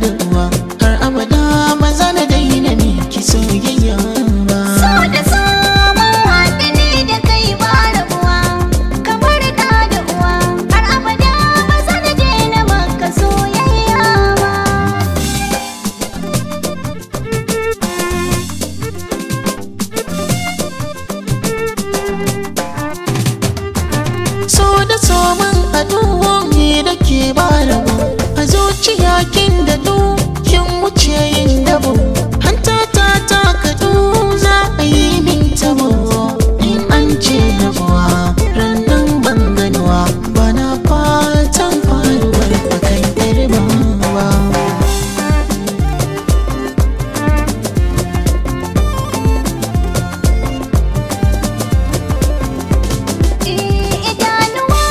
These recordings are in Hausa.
da uwa, har abada ba za na daina miki soyayya ba. So da so mun haɗu ne da kai ba rabuwa, kamar ɗa da uwa, har abada ba za na daina maka soyayya ba. So da so mun haɗu ni da ke ba rabo, a zuciya kin daɗu kin wuce yin dabo. Hanta ta ta kaɗu za a yi min tabo, in an ce rabuwa rannan ban ganuwa, bana fatan faruwar bakan yarba ba. Idanuwa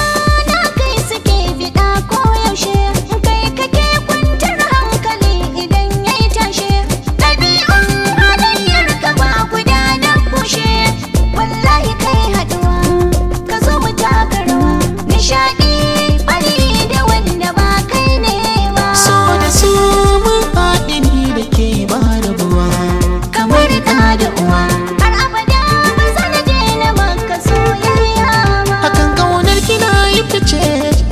na kai suke fiɗa koyaushe, kai kake kwantar hankali idan ya yi tashe. Ɗabi'un halayyar ka ba guda na kushe, wallahi kai haɗuwa ka zo mu taka rawa. Nishaɗi bari da wanda ba kai ne ba. So da so mun haɗu ni da ke ba rabuwa, kamar ɗa da uwa, har abada ba za na daina maka soyayya ba. Hakan ƙaunar kina yi fice,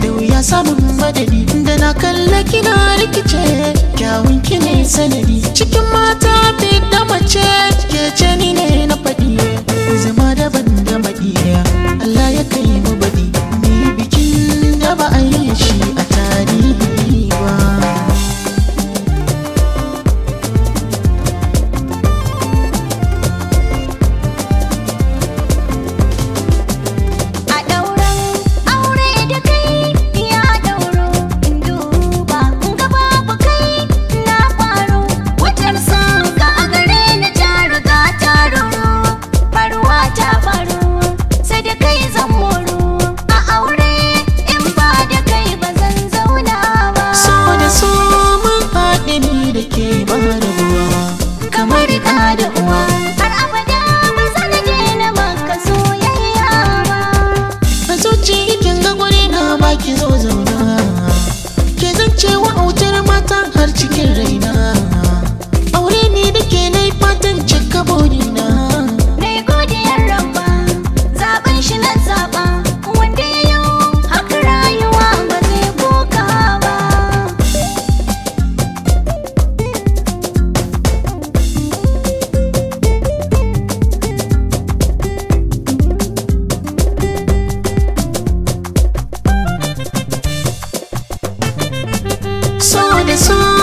da wuya samun madadi, da na kalla kina rikice, kyawun ki ne sanadi. Cikin mata fi da mace, ke ce ni ne na faɗi, zama daban da baɗi. Allah ya kai mu baɗi, ni bikin da ba a yi shi a tarihi ba. A ɗauran aure da kai ya ɗauro, in duba in ga babu kai na ƙwaro. Wutar son ka a gare ni ta riga ta ruru, faruwa ta faru sai da kai zan moru. A aure in ba da kai ba zan zauna ba. So da so mun haɗu ni da ke ba rabuwa, kamar ɗa da uwa, har abada ba za na daina maka soyayya ba. A zuciya kin ga guri na baki zo zauna, ke zance wa autar mata har cikin raina. Aure ni da ke na yi fatan cika burina. Na yi godiyar rabba, zaɓen shi na zaɓa, wanda ya yi haka rayuwa ba zai koka ba. So da so.